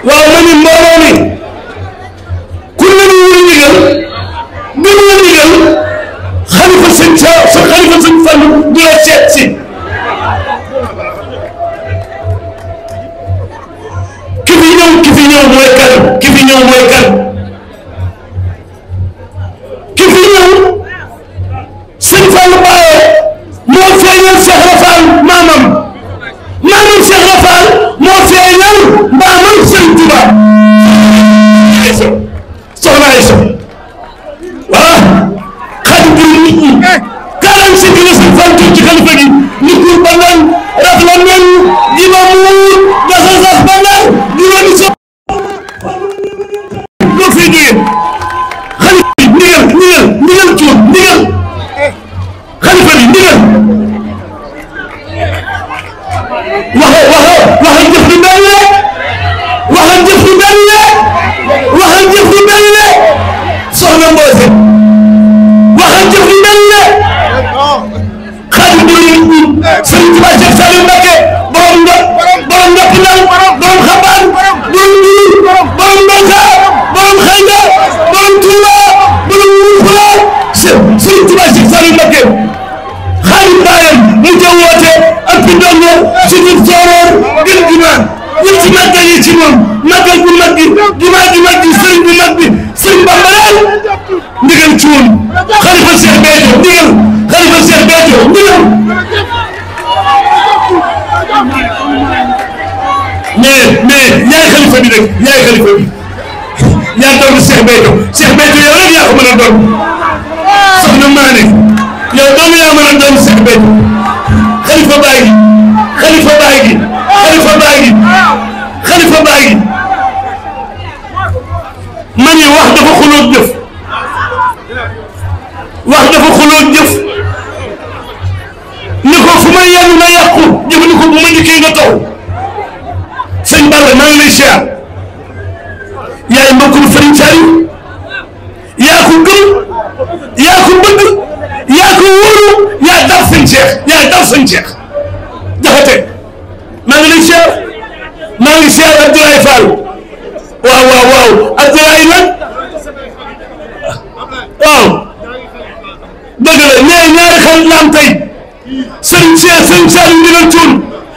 waaw ma ni mbooloo mi ku ne ñu wuri ndigal gën la ndigal xalifa sëñ sa xalifa sëñ Fallu du la seet si ki fi ñëw mooy kan ki fi ñëw mooy kan ki fi ñëw sëñ Fallu Baaye moo feeñal Cheikh Rafal maamam Cheikh Rafal moo feeñal maamam sëñ Tuba soxna Aïssa voilà xarit bi nit ñi 45 la sëñ Fall ci xalifa gi nit ñi ba naan raf la nen ji ma muur gasa sax ba naan juróomi so loo fiy jógee xalifa bi ndigal cuur ndigal xalifa bi ndigal waxal jëf du benn waxal jëf du benn waxal jëf du benn soxna Mboose waxal jëf du benn xaaju bu ñu Sëriñ Tuba Cheikh Saliou Mbacké borom ndopp ndal borom xabaan borom Ndour borom Mbaka borom Xayda borom Touba borom Wuufula Sëriñ Tuba Cheikh Saliou Mbacké xaaju baayam mu jëm woote ak bi ndongo suñu sooroor gën jumaa ñun ci màggal yi ci moom màggal bu mag gi jumaa ju mag gi sëriñ bu mag bi sëriñ Bamba daal ndigal ci woon xalifa Cheikh Béthio ndigal xalifa Cheikh Béthio ndigal mais yaay xalifa bi rek yaay xalifa bi yaa doon Cheikh Béthio yow rek yaa ko mën a doon soxna Maane yow doon yaa mën a doon Cheikh Béthio xalifa baay gi xalifa baay gi xalifa baay gi xalifa baay gi ma ni wax dafa xulóog jëf wax dafa xulóog jëf ni ko fu ma yenn na yàqu jëf ni ko bu ma njëkkee nga taw sëñ Balla maa ngi lay siyaar yaay mbokkum Sëriñ Saliou yaa ko gëm yaa ko bëgg yaa ko wóolu yaa dal sëñ Cheikh yaa dal sëñ Cheikh jaxate maa ngi lay siyaar maa ngi siyaar Abdoulaye Fall waaw Abdoulaye nag waaw dëgg la ñaari xarit la am tey sëñ Cheikh sëñ Saliou ndigal cuun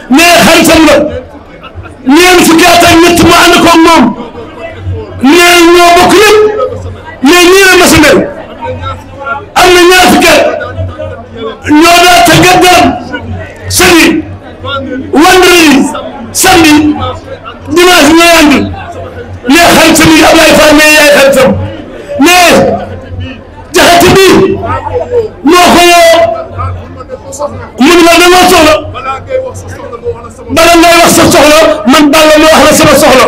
ñaari xaritam la ñeent fukki at ak ñett mu ànd ko moom ñee ñoo bokk lépp mais nii la mas a mel am na ñaar fukki at ñoo daa tëggat daram sëriñ vendredi samedi dimanche ñooy ànd mais xaritam yi Ablaye Fall mais yaay xaritam mais jaxate bi moo ko woo mun ma dama soxla bala ngay wax sa soxla man Balla ma wax la sama soxla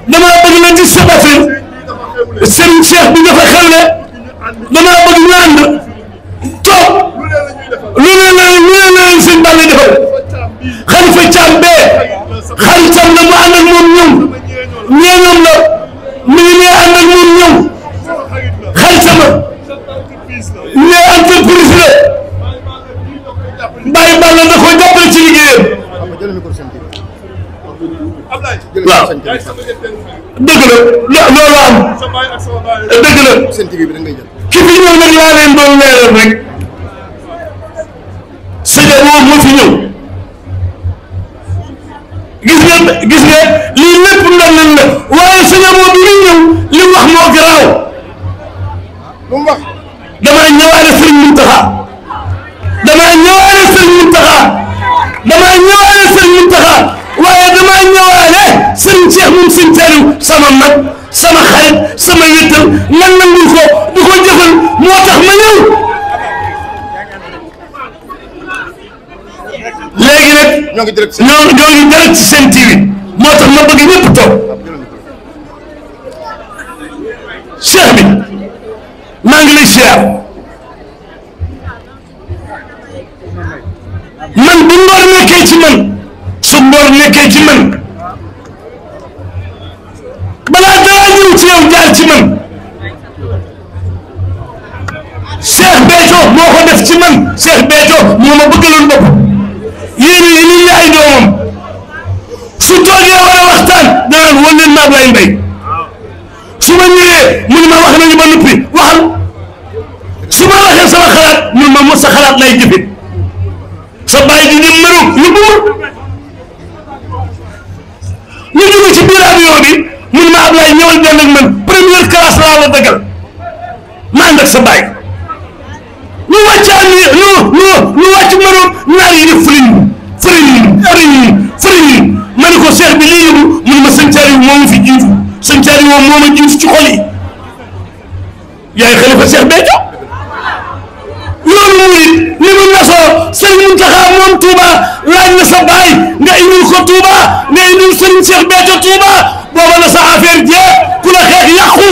dama bëgg la 17 avril Serigne Cheikh bi nga fa xewle dama bëgg ñu ànd toog lu ne la sëñ Balla defal xalifa Caam bee xaritam la mu ànd ak moom ñëw ñeenam la mi ngi nee ànd ak moom ñëw xaritama ne entreprise la Baye Balla da ko jàppale ci liggéeyam waaw dëgg la loolu am dëgg la ki fi ñëw nag laa leen doon leeral rek sëñ moom moo fi ñëw gis nga lii lépp ndam nañ la waaye sëñ moom bi ñëw li wax moo garaaw damaa ñëwaale sëñ Muntaxa damaa ñëwaale sëñ Muntaxa waaye damaa ñëwaale sëñ Cheikh moom sëñ Saliou sama mag sama xarit sama wéttal man nangul ko di ko jëfal moo tax ma ñëw léegi nag ñoo ngi direct ci seen TV moo tax ma bëgg ñëpp toog Cheikh bi maa ngi lay siyaar man bu ngor nekkee ci man su ngor nekkee ci man balaa dara ñëw ci yow jaar ci man def ci man Cheikh Béthio moo ma bëggaloon bopp yéen ñi ni yaay doomam su toogee war a waxtaan danaan wan leen ma Ablaye Mbaye su ma ñëwee mu ne ma wax nañu ba noppi waxal su ma waxee sama xalaat mun ma sa xalaat lay jëfe sa bàyyi di dem Maroc yóbbu ma ñu jóge ci biir avion bi mun ma Ablaye ñëwal dem ak man première classe laa la dëggal ma ànd ak sa bàyyi ñu wàccaan ñu wàcc Maroc naar yi def fëriñ ma ne ko Cheikh bi lii yóbbu mun ma sëñ Thiari moo ma fi jiitu sëñ Thiari moo ma jiitu ci xol yi yaay xalifa Cheikh Béthio loolu muy ni mu nasoo Serigne Mountakha moom Touba laaj na sa baay nga indil ko Touba nga indil Serigne Cheikh Béthio Touba booba la sa affaire jee ku la xeex yàqu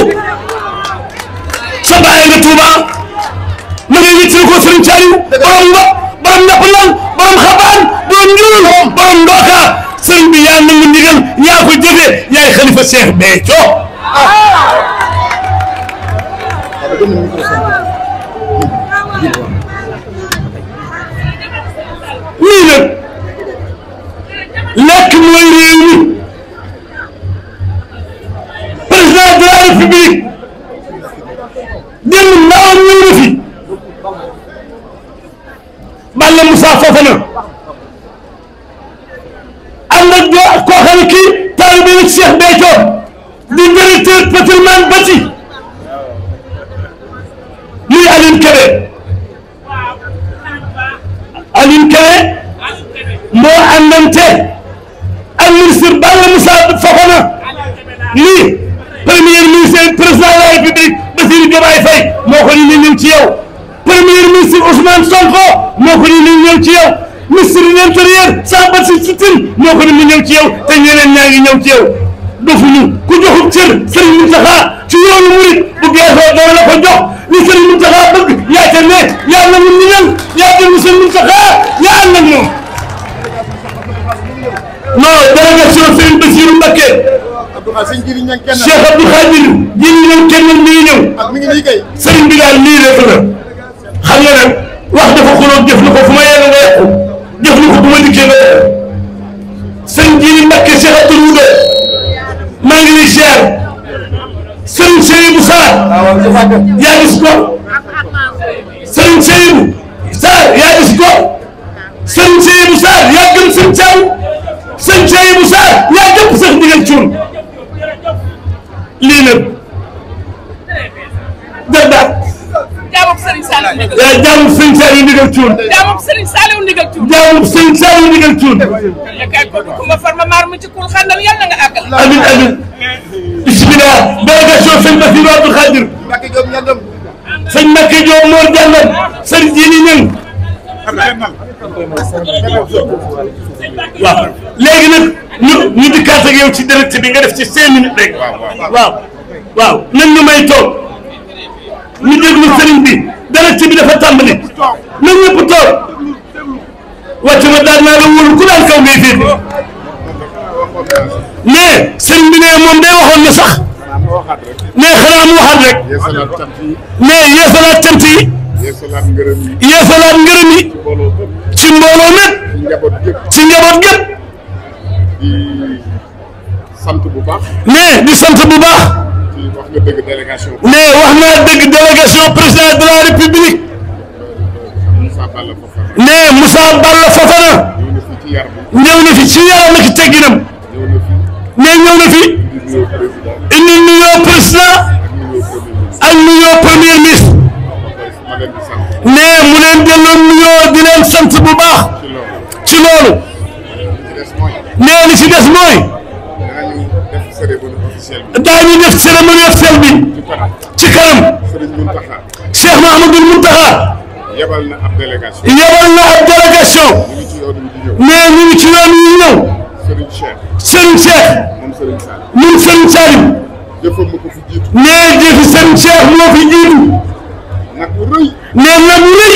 sa baay nga Touba ma ngay yittil ko Serigne Thiari borom ñapp lal borom xabaan borom njurul borom ndooka Serigne bi yaa nangu ndigal yaa ko jëfe yaay xalifa Cheikh Béthio lii nag lekk mooy réew mi président de la république démb ndawam ñëw na fi Balla Moussa Fofana ànd ak koo xam ne kii taalibe la Cheikh Béthio di directeur patrimoine bâti muy Aline Kébé moo àndante ak ministre Balla Moussa Fofana lii premier ministre président de la république Bassirou Diomaye Faye moo ko ni ñëw ci yow premier ministre Ousmane Sonko moo ko ni ñëw ci yow ministre de l'intérieur Sabassy Tine moo ko ni ñëw ci yow te ñeneen ñaa ngi ñëw ci yow dofuñu ku joxub cër Serigne Mountakha ci yoonu murid bu geesoo doo la ko jox li Serigne Mountakha bëgg yaa ca ne yaa na mu ñëw yaa dem Serigne Mountakha yaa ànd ak ñoom non délégation Serigne Bassirou Mbacké Cheikh Abdou Khadir jiri ñëw kenn mi ngi ñëw Serigne bi daal lii rek la xam nga nag wax dafa xuloog jëf na ko fu ma yéene nga yàqu jëf na ko bu ma dikkee nga Serigne Jiri Mbacké Cheikh Abdou Wouda maa ngi lay ziar Serigne Seydou Sarr yaa gis ko Serigne Seydou Sarr yaa gis ko Serigne Seydou Sarr yaa gëm Serigne Thiam Serigne Seydou Sarr yaa jëpp sax ndigal cuun lii nag jërëjëf. jaamu Serigne Saliou ndigal. jaamu Serigne Saliou ndigal cuun. jaamu Serigne Saliou ndigal cuun. jaamu Serigne Saliou ndigal cuun. kay ku ma farma maar mu ci kul xandal yàlla nga àggal. amiin amiin. bisimilah. délégation sëñ Bassirou Abdou Khadir. sëñ Mbacké Diop Mor Diandam. Serigne Djili Niang. waaw léegi nag ñu dikkaat ak yow ci direct bi nga def ci 5 minutes rek. waaw nan ñu may toog ñu déglu sëriñ bi direct bi dafa tàmbali nan ñëpp toog wàcc ma daan naa la wóolu ku daan kaw ngay féete mais sëriñ bi ne moom day waxoon na sax mais xanaa mu waxaat rek mais yeesalaat cant yi yeesalaat ngërëm yi ci mbooloo nag ci njaboot gépp sant bu baax mais di sant bu baax wax nga dëgg délégation mais wax naa dëgg délégation président de la république mais Moussa Balla Fofana ñëw na fi ci yaram ak tegginam mais ñëw na fi indi nuyoo président ak nuyoo premier ministre mais mu leen delloo nuyoo di leen sant bu baax ci loolu mais li ci des mooy daañu def cérémonie officielle bi ci kanam Cheikh Mouhamadoul Mountakha yebal na ab délégation mais ñu ngi ci yoon wi ñëw Serigne Cheikh moom Serigne Saliou mais jëfi Serigne Cheikh moo fi jiitu nag wu rëy mais nag wu rëy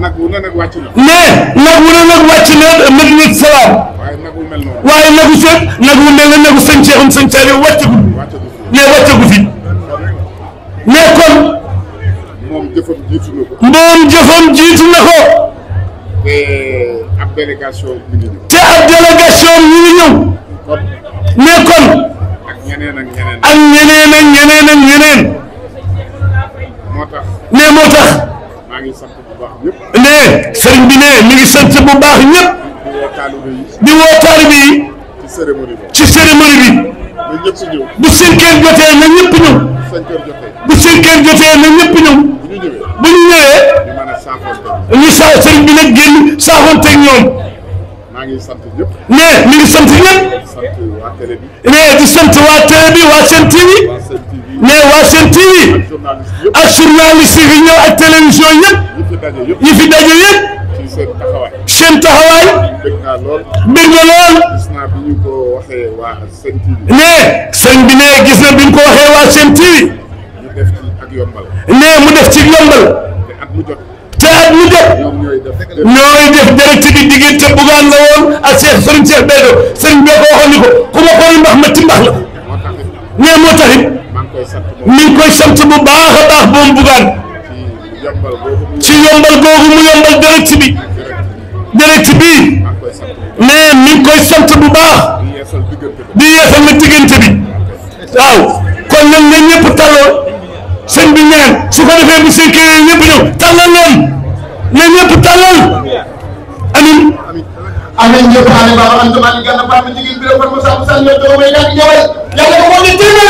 nag wu ne nag wàcc na mais nag wu ne nag wàcc na Madinatu Salaam waaye nagu seet nag wu mel ne nagu sëñ Cheikhoum sëñ Saliou wàccagu mais wàccagu fi mais kon moom jëfam ji jiitu na ko. moom jëfam jiitu na ko. te ab délégation mi ngi ñëw. te ab délégation ñu ngi ñëw. kon. mais kon. ak ñeneen ak ñeneen. ak ñeneen ak ñeneen ak ñeneen. moo tax. mais moo tax. maa ngi sant bu baax ñëpp. ne sëriñ bi ne mi ngi sant bu baax ñëpp. di woo taalibe yi. di woo taalibe yi. ci cérémonie bi. ci cérémonie bi. na ñëpp ñëw. bu 5 heures jotee na ñëpp ñëw. 5 heures jotee. bu 5 heures jotee na ñëpp ñëw. bu ñu ñëwee. bu ñu ñëwee. ñu mën a saafoonte. ñu sëriñ bi nag génn saafoonteeg ñoom. maa ngi sant ñëpp. ne mi ngi sant ñëpp. sant waa télé bi. ne di sant waa télé bi waa Sen TV. waa Sen TV. ne waa Sen TV. journaliste yëpp. ak journaliste yi ñëw ak télévision yëpp. ñi fi daje yëpp. yi fi daje yëpp. ci seen taxawaay. seen taxawaay. bëgg naa lool. bëgg na lool. gis naa bi ñu ko waxee waa Sen TV. ne sëñ bi ne gis na bi ñu ko waxee waa Sen TV. ñu def ci ak yombal. ne mu def ci yombal. te at mu jot. te at mu jot. ñoom ñooy def. direct bi diggante Bougane la woon ak Serigne Cheikh Béthio sëriñ bi ko waxoon ni ko ku ma koy mbax ma ci mbax la. moo tax it. ne moo tax it. maa ngi koy sant moom. mi ngi koy sant bu baax a baax moom Bougane. ci yombal boobu. ci yombal googu mu yombal direct bi. direct bi. maa ngi koy sant. mais mi ngi koy sant bu baax. di yeesal diggante bi. di yeesal na diggante bi. waaw kon nag na ñëpp talloo sëñ bi ñaan su ko defee bu sekkee ñëpp ñëw tallal leen na ñëpp tallal amin amin ñëpp ale baba antum ali ganna pam jigil bi rek mo sa ñoo do may nak ñewal yalla ko mo ni témé